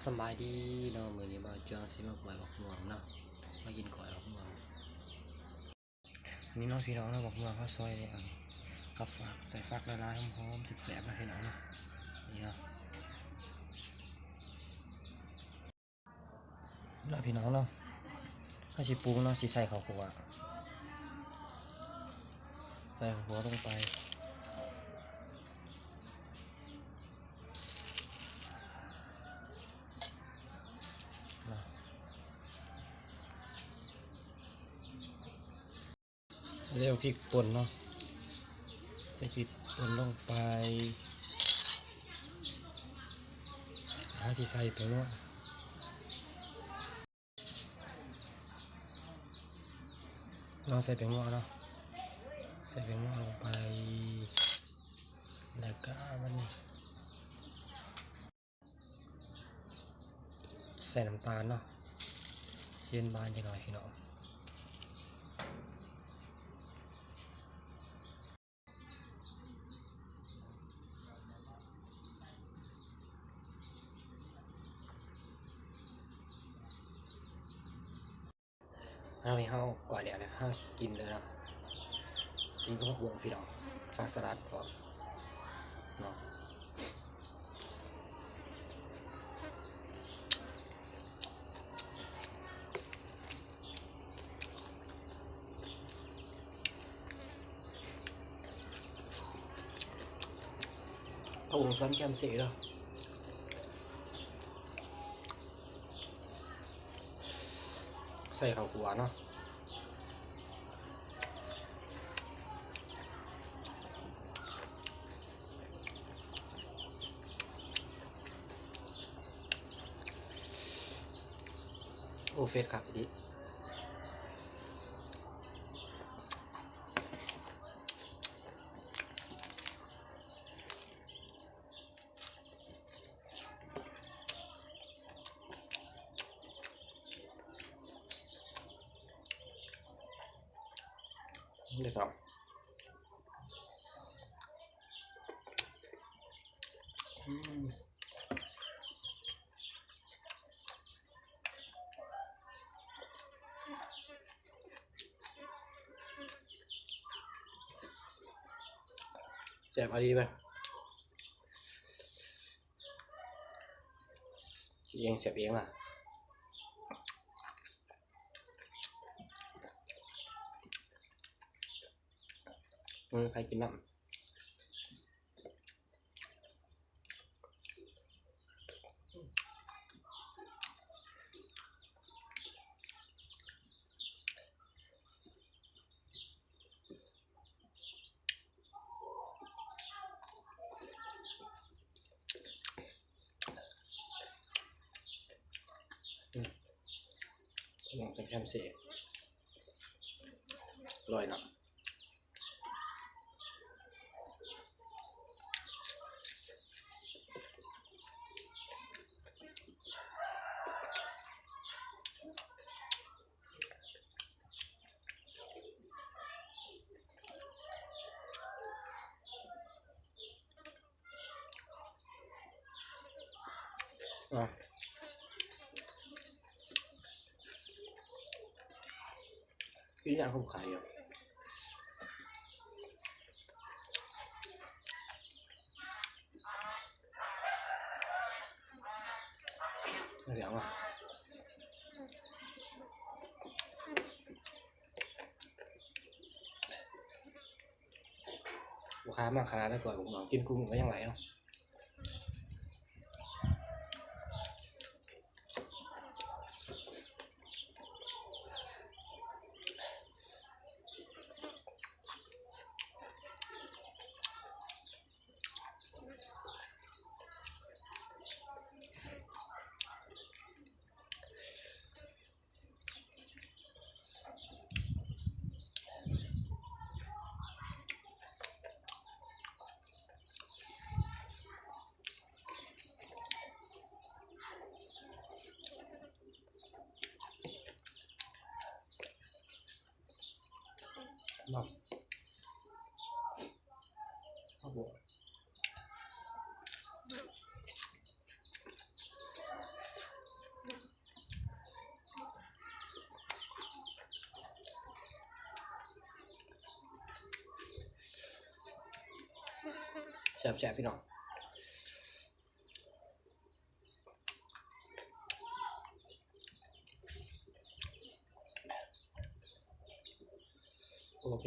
ສະບາຍດີເນາະ ມື້ນີ້ບ່າວຈວງຊິມາກ້ອຍບັກມ່ວງເນາະ ມາກິນກ້ອຍບັກມ່ວງ. ນີ້ເນາະພີ່ນ້ອງເນາະ ບັກມ່ວງເຮົາຊອຍແລ້ວ ເຮົາຝາກໃສ່ຝັກຫຼາຍໆ ຫອມໆ ແຊບໆ ເນາະພີ່ນ້ອງເນາະ ນີ້ເນາະ. ລະພີ່ນ້ອງເນາະ ເຮົາຊິປຸງເນາະ ຊິໃສ່ເຂົ້າຂົ້ວ ໃສ່ເຂົ້າຂົ້ວລົງໄປເນາະ. ແລ້ວພິກປົ່ນເນາະ ໃສ່ພິກປົ່ນລົງໄປ ເຮົາຊິໃສ່ແປ້ງນົວເນາະ ໃສ່ແປ້ງນົວເນາະ ໃສ່ແປ້ງນົວລົງໄປ ແລ້ວກະບັດນີ້ ໃສ່ນ້ຳຕານເນາະ ເຊັນບານຈັກໜ້ອຍພີ່ນ້ອງ. ເຮົາ ເຮົາກ້ອຍແລ້ວ ເຮົາກິນເລີຍເນາະ ກິນກັບຜັກບົວພີ່ນ້ອງ ຜັກສະຫຼັດພ້ອມເນາະ. ເອົາວົງຊ້ອນແຄມເຊເດີ. ໃສ່ເຂົ້າຂົ້ວເນາະ ໂອ້ ເຟດຄັກອີ່ຫຼີ. ເດີເນາະ ອືມ ແຊບອີ່ຫຼີເວີຍ. ກິນເອງ ແຊບເອງລະ ເອີ ໃຜກິນນຳ. ອືມ ລອງແຊມໆ ຊິ ອະລ່ອຍເນາະ. ອ່ະ ກິນຫຍັງຂອງໃຜອ່ະ? ເອົາຫຍັງວະ? ລູກຄ້າມັກຂະໜາດໃດກວ່າ ບັກໝໍ້ກິນກຸ້ງກໍຍັງໄຫຼເນາະ. ເນາະ ເຂົ້າບົວ. แซ่บๆ พี่น้อง โอเค